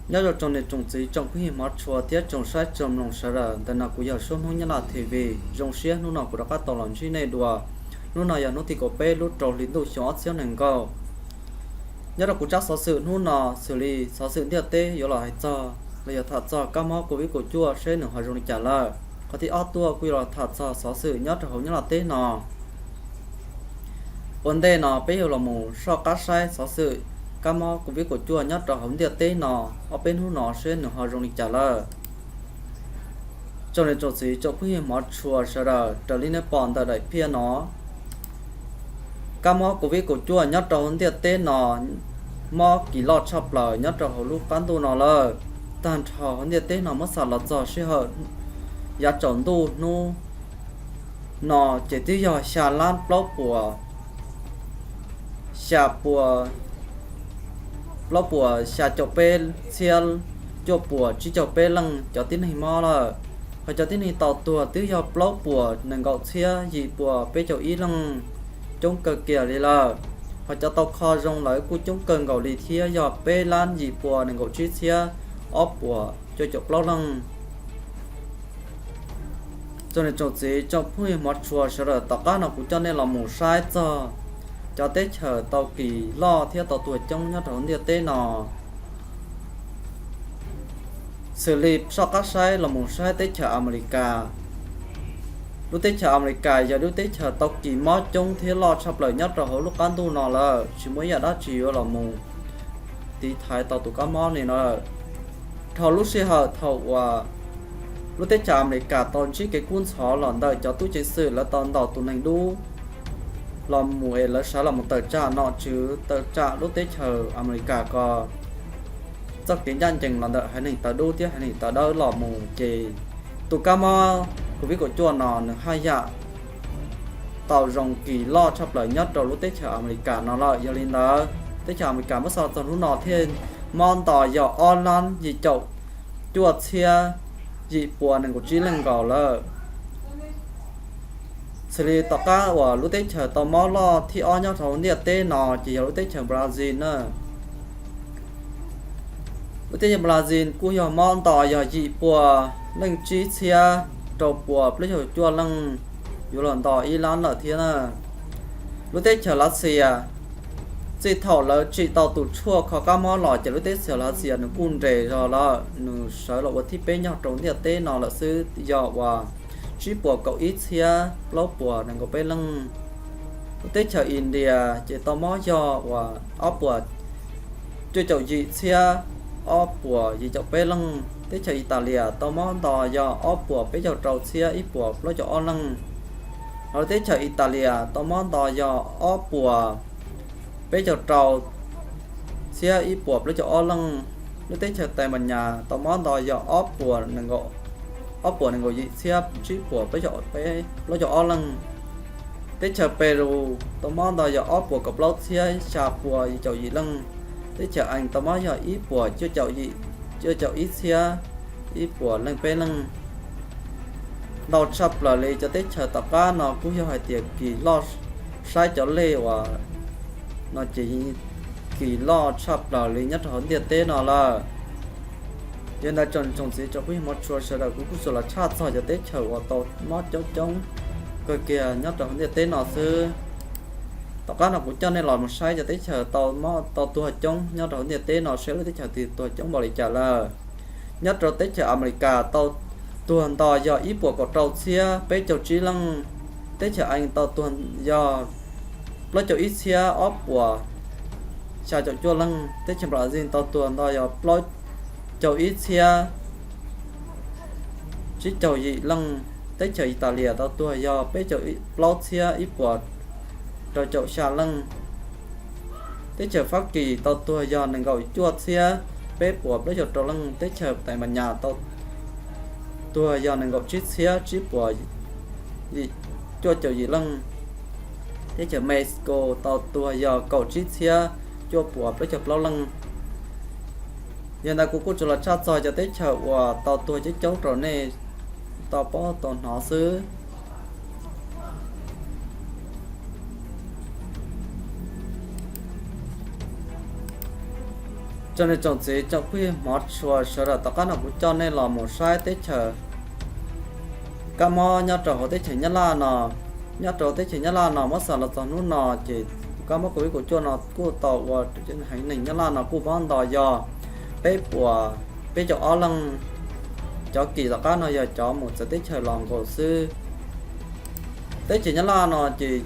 Nyob zoo tsoom niam tsoom txiv tsoom phooj ywg hmov tshua thiab tsoom saib tsoom mloog sawv daws, ntawm no kuv yog Suab Hmoob Nyob Laj T V, zoo siab hnub no kuv rov qab tau los ntsib nej dua. Hnub no yog hnub tim kaum peb lub rau hli ntuj xyoo ob txhiab nees nkaum. Nyob rau kuv tsab xov xwm hnub no, xws li xov xwm ntiaj teb yuav los hais txog los yog tham txog kab mob covid kaum cuaj seb nws ho zoo li cas lawm. Qhov thib ob tuaj kuj yuav los tham txog xov xwm nyob rau hauv Nyab Laj teb no. Ua ntej no peb yuav los mus soj qab saib xov xwm kab mob covid kaum cuaj nyob rau hauv ntiaj teb no ob peb hnub no seb nws ho zoo li cas lawm. Tsoom niam tsoom txiv tsoom phooj ywg hmov tshua sawv daws, raws li nej pom ntawm daim phiaj no, kab mob covid kaum cuaj nyob rau hauv ntiaj teb no mob kis loj tshaj plaws nyob rau hauv lub qab ntuj no lawm. Tag nrho hauv ntiaj teb no muab xam los txog sij hawm yav tsaus ntuj hnub no ces twb yog xya lab plaub puas xya pua plaub puas xya caum peb txhiab cuaj puas tsib caug peb leej cov tib neeg mob lawm. Hos cov tib neeg tau tuag twb yog plaub puas nees nkaum txhiab yim puas peb caug ib leej, coob kawg kiag li lawm. Hos cov tau kho zoo lawm kuj coob kawg nkaus li thiab, yog peb lab yim puas nees nkaum tsib txhiab ob puas cuaj caum plaub leej. Tsoom niam tsoom txiv tsoom phooj ywg hmov tshua sawv daws, tom qab no kuv coj nej los mus saib txog cov teb chaws tau kis loj thiab tau tuag coob nyob rau hauv ntiaj teb no. Xws li soj qab saib los mus saib teb chaws Amelikas. Lub teb chaws Amelikas yog lub teb chaws tau kis mob coob thiab loj tshaj plaws nyob rau hauv lub qab ntuj no lawm, tsis muaj ib yam dab tsi yuav los mus tiv thaiv tau tus kab mob ni no lawm. Dhau lub sij hawm thaum uas lub teb chaws Amelikas tau ntsib kev kub ntxhov los ntawm cov tub ceev xwm, lawv tau ntaus tus neeg dub los mus es lawv sawv los mus tawm tsam nom tswv, tawm tsam lub teb chaws Amelikas ko txoj kev ncaj ncees los ntawm haiv neeg tawv dub thiab haiv neeg tawv dawb los mus ces tus kab mob covid kaum cuaj no nws haj yam tau zoo kis loj tshaj plaws nyob rau lub teb chaws Amelikas no lawm. Yog li ntawd teb chaws Amelikas muab xav txog hnub no thiaj mob nto yog ob lab yim caum cuaj txhiab yim puas nees nkaum tsib leej nkaus lawm. Xws li tom qab uas lub teb chaws tau mob loj thib ob nyob rau hauv ntiaj teb no ces yog lub teb chaws Brazil na. Lub teb chaws Brazil kuj yog mob nto yog yim puas leej tsib txhiab rau puas plaub caug cuaj leej, yuav los nto ib lab lawm thiab na. Lub teb chaws Lav Xias, txij thaum lawv tsim tau tus tshuaj kho kab mob los ces lub teb chaws Lav Xias nws kuj nres zog lawm, nws sawv los ua thib peb nyob rau ntiaj teb no lawm xwb, yog uas tsib puas kaum ib txhiab plaub puas nees nkaum peb leej. Lub teb chaws India ces tau mob yog uas ob puas cuaj caum yim txhiab ob puas yim caum peb leej. Teb chaws Italia tau mob nto yog ob puas peb caug rau txhiab ib puas plaub caug ob leej. Hos lub teb chaws Italia tau mob nto yog ob puas peb caug rau txhiab ib puas plaub caug ob leej. Lub teb chaws Tais Npas Nyas tau mob nto yog ob puas nees nkaum yim txhiab tsib puas plaub caug ob leej. Teb chaws Peru tau mob nto yog ob puas kaum plaub txhiab xya puas yim caum yim leej. Teb chaws Ees tau mob yog ib puas cuaj caum ib txhiab ib puas leej peb leej. Ntau tshaj plaws li cov teb chaws tom qab no kuj yog hais tias kis loj, saib cov lej uas no ces kis loj tshaj plaws li nyob rau hauv ntiaj teb no lawm. Yog ntawd tsoom niam tsoom txiv tsoom phooj ywg hmov tshua sawv daws, kuv kuj tsuas los tshaj txog cov teb chaws uas tau mob coob coob kawg kiag nyob rau hauv ntiaj teb no xwb. Tom qab no kuv coj nej los mus saib cov teb chaws tau mob tau tuag coob nyob rau hauv ntiaj teb no, saib lub teb chaws twg tuag coob npaum li cas lawm. Nyob rau teb chaws Amelikas tau tuag nto yog ib puas kaum rau txhiab peb caug tsib leej. Teb chaws Ees tau tuag yog plaub caug ib txhiab ob puas xya caum cuaj leej. Teb chaws Brazil tau tuag nto yog plaub caug ib txhiab tsib caug yim leej. Teb chaws Italia tau tuag yog peb caug plaub txhiab ib puas rau caum xya leej. Teb chaws Fab Kis tau tuag yog nees nkaum cuaj txhiab peb puas plaub caug rau leej. Teb chaws Tais Npas Nyas tau tuag yog nees nkaum tsib txhiab tsib puas cuaj caum yim leej. Teb chaws Mexico tau tuag yog kaum tsib txhiab cuaj puas plaub caug plaub leej. Yog ntawd kuv kuj tsuas los tshaj txog cov teb chaws uas tau tuag coob coob rau nej tau paub tau hnov xwb. Tsoom niam tsoom txiv tsoom phooj ywg hmov tshua sawv daws, tom qab no kuv coj nej los mus saib teb chaws kab mob nyob rau hauv teb chaws Nyab Laj no. Nyob rau teb chaws Nyab Laj no muab xav los txog hnub no ces kab mob covid kaum cuaj no kuj tau ua heev neeg Nyab Laj no kuj mob nto yog peb puas peb caug ob leej. Cov kis tom qab no yog cov mus txawv teb chaws los nkaus xwb. Teb chaws Nyab Laj no ces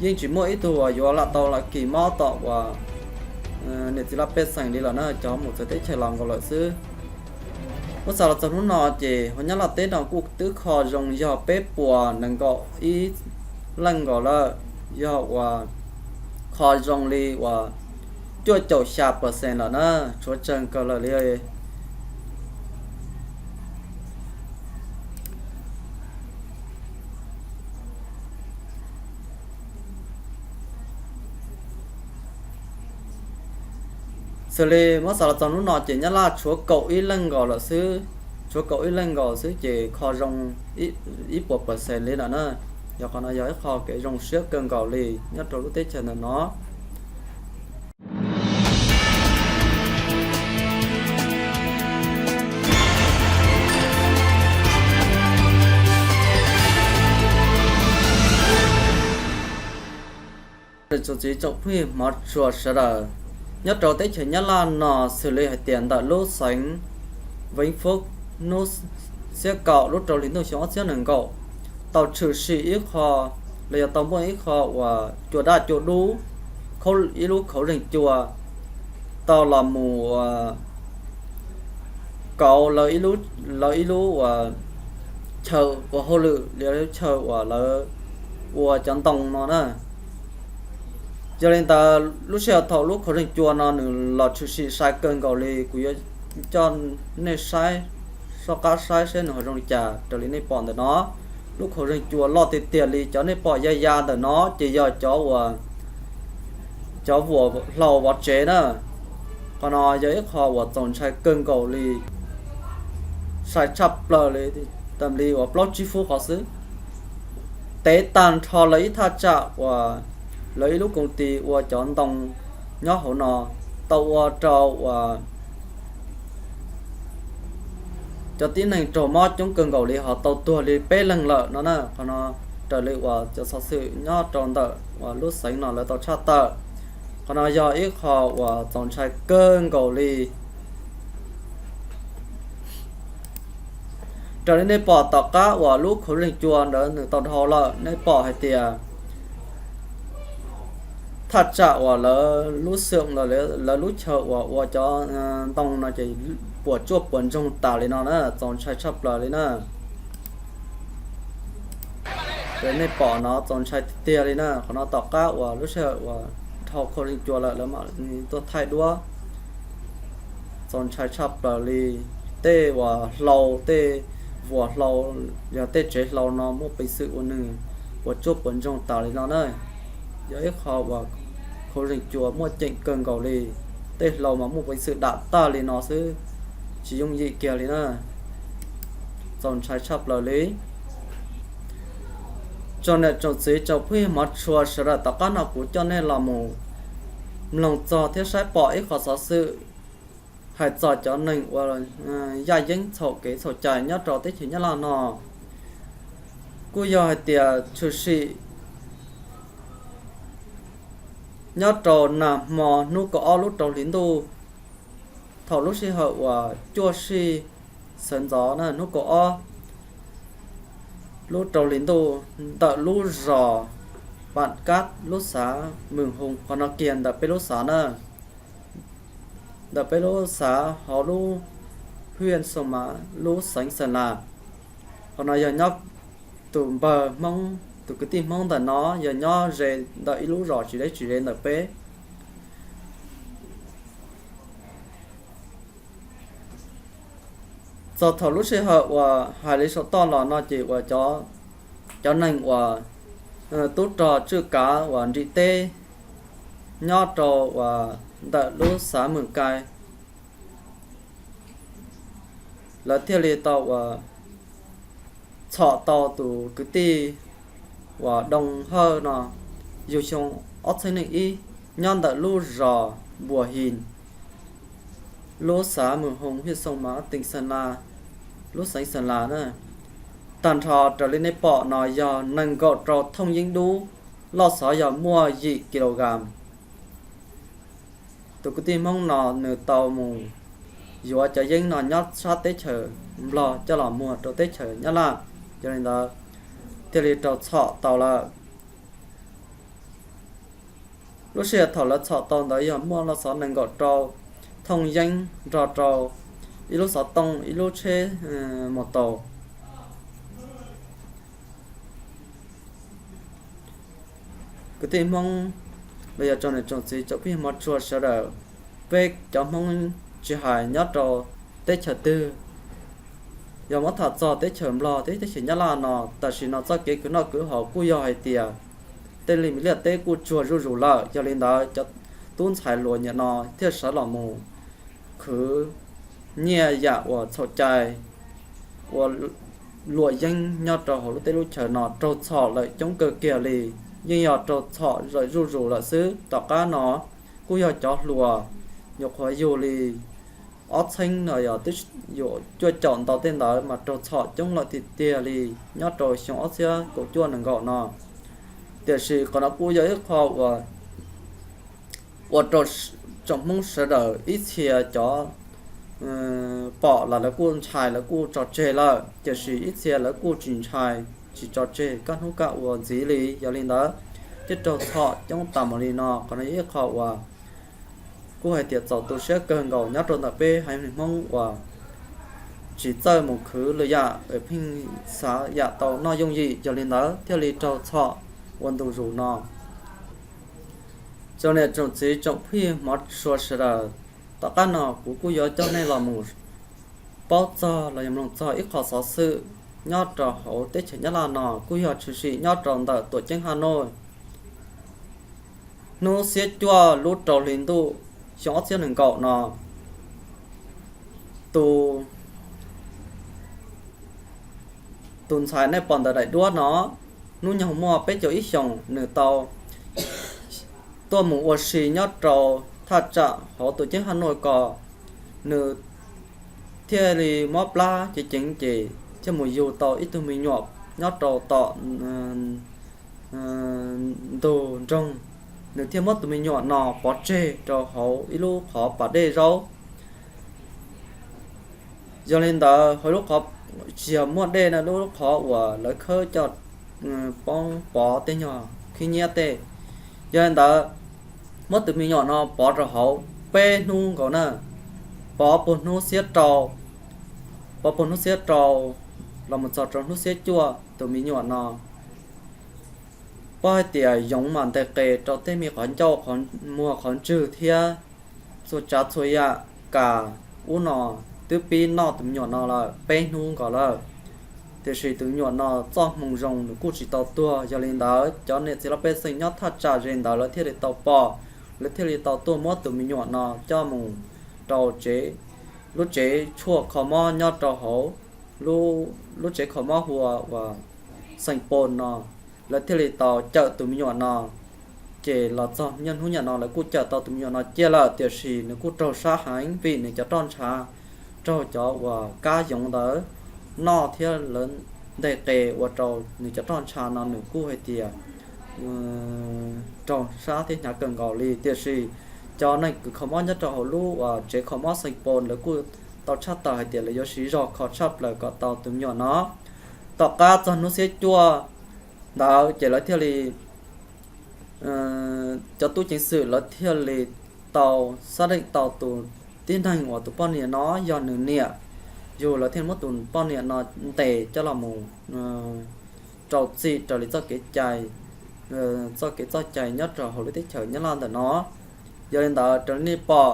yeej tsis muaj ib tug uas yuav lam tau lam kis mob tom uas niam txiv laj pej xeem li lawm na, cov mus txawv teb chaws los nkaus lawm xwb. Muab xav los txog hnub no ces hauv Nyab Laj teb no kuj twb kho zoo yog peb puas nees nkaum ib leej nkaus lawm, yog uas kho zoo li uas cuaj caum xya percent lawm na, tshuav tsawg kawg lawm li. Xws li muab xav los txog hnub no ces Nyab Laj tshuav kaum ib leej nkaus lawm xwb, tshuav kaum ib leej nkaus xwb ces kho zoo ib puas percent li lawm na. Yog qhov no yog ib qho kev zoo siab kawg nkaus li nyob rau lub teb chaws ntawm no. Tsoom txiv tsoom phooj ywg hmov tshua sawv daws, nyob rau teb chaws Nyab Laj no xws li hais tias ntawm lub xeev Vĩnh Phúc hnub xiab kaum lub rau hli ntuj xyoo ob txhiab nees nkaum tau tshwm sim ib qho los yog tau muaj ib qho uas cua daj cua dub, ib lub khauv zeeg cua tau los mus kauv lawv ib lub uas chaw ua hauj lwm li lub chaw uas lawv ua cov ntoo no na. Yog li ntawd lub sij hawm thaum lub khauv zeeg cua no nws los tshwm sim sai kawg nkaus li, kuv yuav coj nej saib, soj qab saib saib nws ho zoo li cas raws li nej pom ntawm no. Lub khauv zeeg cua loj tiag tiag li, cov nej pom ya ya ntawm no ces yog cov uas cov vuam hlau vov tsev na. Qhov no yog ib qho uas txaus ntshai kawg nkaus li, sai tshaj plaws li, tam li uas plaub tsib fub qhov xwb. Tev tag nrho lawv ib thaj tsam uas lawv ib lub koom tis ua cov ntoo nyob hauv no tau ua rau uas cov tib neeg raug mob coob kawg nkaus li, ho tau tuag li peb leeg lawm no na. Qhov no raws li uas cov xov xwm nyob rau ntawm uas lub xeev no lawv tau tshaj tawm. Qhov no yog ib qho uas txaus ntshai kawg nkaus li. Raws li nej pom tom qab uas lub khauv zeeg cua ntawd nws tau dhau lawm, nej pom hais tias thaj tsam uas lawv lub xwm los lawv lub chaw uas ua cov ntoo no ces puas tsuaj puas ntsoog tas li no na, txaus ntshai tshaj plaws li na. Nej pom no txaus ntshai tiag tiag li na. Qhov no tom qab uas lub sij hawm uas dhau khauv zeeg cua lawm lawv mam tuaj thaij duab. Txaus ntshai tshaj plaws li. Tej uas hlau, tej vuas hlau, yog tej tsev hlau no muaj peev xwm ua nws puas tsuaj puas ntsoog tas li no na. Yog ib qho uas khauv zeeg cua muaj ceem kawg nkaus li. Tej hlau mas muaj peev xwm dam tag li no xwb, tsis yooj yim kiag li na. Txaus ntshai tshaj plaws li. Tsoom niam tsoom txiv tsoom phooj ywg hmov tshua sawv daws, tom qab no kuv coj nej los mus mloog txog thiab saib pom ib qho xov xwm hais txog cov neeg uas yaj yeeb txhaum kev txhaum cai nyob rau teb chaws Nyab Laj no. Kuj yog hais tias tshwm sim nyob rau nag hmo hnub kaum ob lub rau hli ntuj, thaum lub sij hawm uas cuaj sij sawv ntxov na, hnub kaum ob lub rau hli ntuj, ntawm lub zos Pam Kab lub xav Mws Hoo, qhov no kiag ntawm peb lub xav na, ntawm peb lub xav hauv lub hwj Xoo Mas lub xeev Xeem Las. Qhov no yog nyob tus npawg Hmoob, tus kwv tij Hmoob ntawm no yog nyob ze ntawm ib lub zos tsis deb tsis ze ntawm peb. Txog thaum lub sij hawm uas hais li saum toj los no ces uas cov neeg uas tub rog tswj kav uas nrim teb nyob rau uas ntawm lub xav Mws Kai, lawv thiaj li tau uas txhom tau tus kwv tij uas Doo Hawj no yug xyoo ob txhiab nees ib nyob ntawm lub zos Npuas His, lub xav Mws Hoos, hwj Xoo Mas Tees Xeem Las, lub xeev Xeem Las na. Tag nrho raws li nej pom no yog nees nkaum rau thooj yeeb dub, loj xov yog muaj yim kilogram. Tus kwv tij Hmoob no nws tau mus yuav cov yeeb no nyob sab teb chaws Nplog coj los muag rau teb chaws Nyab Laj, yog li ntawd thiaj li raug txhom tau lawm. Lub sij hawm thaum lawv txhom tau ntawd yog muaj loj xov nees nkaum rau thooj yeeb nrog rau ib lub xov tooj, ib lub tsheb mus tau. Kwv tij Hmoob los yog tsoom niam tsoom txiv tsoom phooj ywg hmov tshua sawv daws, peb cov Hmoob tsis hais nyob rau teb chaws twg, yog muab tham txog teb chaws Nplog thiab teb chaws Nyab Laj no, tam sim no txoj kev khwv noj khwv haus kuj yog hais tias tej li me liaj teb kuj tsuag zuj zus lawm. Yog li ntawd cov tub ntxhais hluas nim no thiaj sawv los mus khwv nyiaj yam uas txhaum cai, ua luam yeeb nyob rau hauv lub teb lub chaws no raug txhom lawm coob kawg kiag li, yeej yog raug txhom lawm zuj zus lawm xwb. Tom qab no kuj yog cov hluas nyuam qhuav yug li ob txheeb no yog twb yuav cuaj caum ntau tej ntawd mas raug txhom coob lawm tiag tiag li nyob rau xyoo ob txhiab kaum cuaj nees nkaum no. Tiam sis qhov no kuj yog ib qho uas ua rau tsoom Hmoob sawv daws ib txhia cov pom los lawv kuj ntshai, lawv kuj tso tseg lawm, tiam sis ib txhia lawv kuj tsis ntshai, tsis tso tseg, kaj hnub kaj ua ntxiv li. Yog li ntawd thiaj raug txhom coob tas mus li no. Qhov no yog ib qho uas kuj hais tias txaus tu siab kawg nkaus nyob rau ntawm peb haiv neeg Hmoob uas tsis txawj mus khwv lwm yam, pheej xav yam tau noj yooj yim, yog li ntawd thiaj li raug txhom ua ntu zus no. Tsoom niam tsoom txiv tsoom phooj ywg hmov tshua sawv daws, tom qab no kuv kuj yuav coj nej los mus paub txog los yog mloog txog ib qho xov xwm nyob rau hauv teb chaws Nyab Laj no, kuj yog tshwm sim nyob rau ntawm tuam ceeb Haj Nuj. Hnub xiab cuaj lub rau hli ntuj xyoo ob txhiab nees nkaum no, tus, tus ntxhais nej pom ntawm daim duab no, hnub nyoog muaj peb caug ib xyoos, nws tau tuaj mus ua si nyob rau thaj tsam hauv tuam ceeb Haj Nuj ko. Nws thiaj li mob plab ceev ceev ces thiaj mus yug tau ib tug me nyuam nyob rau tom ntug nroog. Nws thiaj muab tus me nyuam no pov tseg rau hauv ib lub qhov pas dej zaub. Yog li ntawd hauv lub qhov, tsis yog muaj dej no, lub qhov uas lawv khawb coj poob pov tej nyuag khib nyiab tej. Yog li ntawd muab tus me nyuam no pov rau hauv peb hnub nkaus na, pov puag hnub xiab rau, pov puag hnub xiab rau los mus txog rau hnub xiab cuaj, tus me nyuam no paub hais tias yoov mas nteg qes rau tej me qhov ncauj, qhov muag, qhov ntswg thiab txhua tsav txhua yam, kas ub no twb pib noj tus me nyuam no lawm peb hnub nkaus lawm. Tiam sis tus me nyuam no txoj hmoo zoo nws kuj tsis tau tuag. Yog li ntawd cov niam txiv laj pej xeem nyob thaj tsam ze ntawd lawv thiaj li tau pom, lawv thiaj li tau tuaj muab tus me nyuam no coj mus rau tsev, lub tsev tshuaj kho mob nyob rau hauv lub tsev kho mob hu ua Xeem Pos no. Lawv thiaj li tau cawm tus me nyuam no. Ces los txog niaj hnub niam no lawv kuj cawm tau tus me nyuam no ciaj lawm, tiam sis nws kuj raug sab heev vim nws cov roj ntshav raug cov uas kab yoov ntawd noj thiab lawv nteg qes ua rau nws cov roj ntshav no nws kuj hais tias raug sab thiab hnyav kawg nkaus li. Tiam sis cov neeg kws kho mob nyob rau hauv lub uas tsev kho mob Xeem Pos lawv kuj tau tshaj tawm hais tias lawv yuav siv zog kho tshaj plaws kom tau tus me nyuam no. Tom qab txog hnub xiab cuaj ntawd ces lawv thiaj li, cov tub ceev xwm lawv thiaj li tau xab deej tau tus tib neeg uas tus poj niam no yog nws niam, yug lawv thiaj muab tus poj niam no ntes coj los mus rau txim raws li txoj kev cai, txoj kev txoj cai nyob rau hauv lub teb chaws Nyab Laj ntawm no. Yog li ntawd raws li nej pom,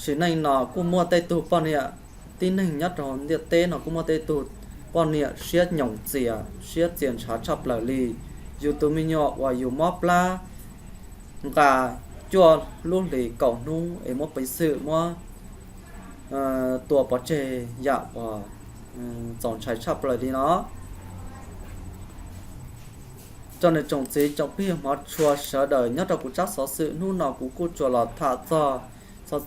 sim neej no kuj muaj tej tug poj niam, tib neeg nyob rau hauv ntiaj teb no kuj muaj tej tug poj niam siab nyoos txias, siab txias ntshav tshaj plaws li. Yus tus me nyuam uas yus mob plab nqa cuaj lub hlis kaum hnub es muab peev xwm muab tua pov tseg yam uas txaus ntshai tshaj plaws li no. Rau nws tsoom txiv tsoom plig hmov tshua sawv daws nyob rau kuv tsab xov xwm hnub no kuv kuj tsuas los tham txog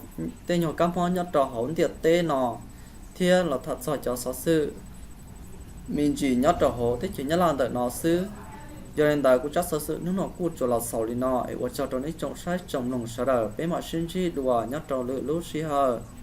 tej nyuag kab mob nyob rau hauv ntiaj teb no, thiab los tham txog cov xov xwm me ntsis nyob rau hauv teb chaws Nyab Laj ntawm no xwb. Yog li ntawd kuv tsab xov xwm hnub no kuj tsuas los xaus li no es ua tsaug rau nej tsoom saib tsoom mloog sawv daws, peb mam sib ntsib dua nyob rau lwm lub sij hawm.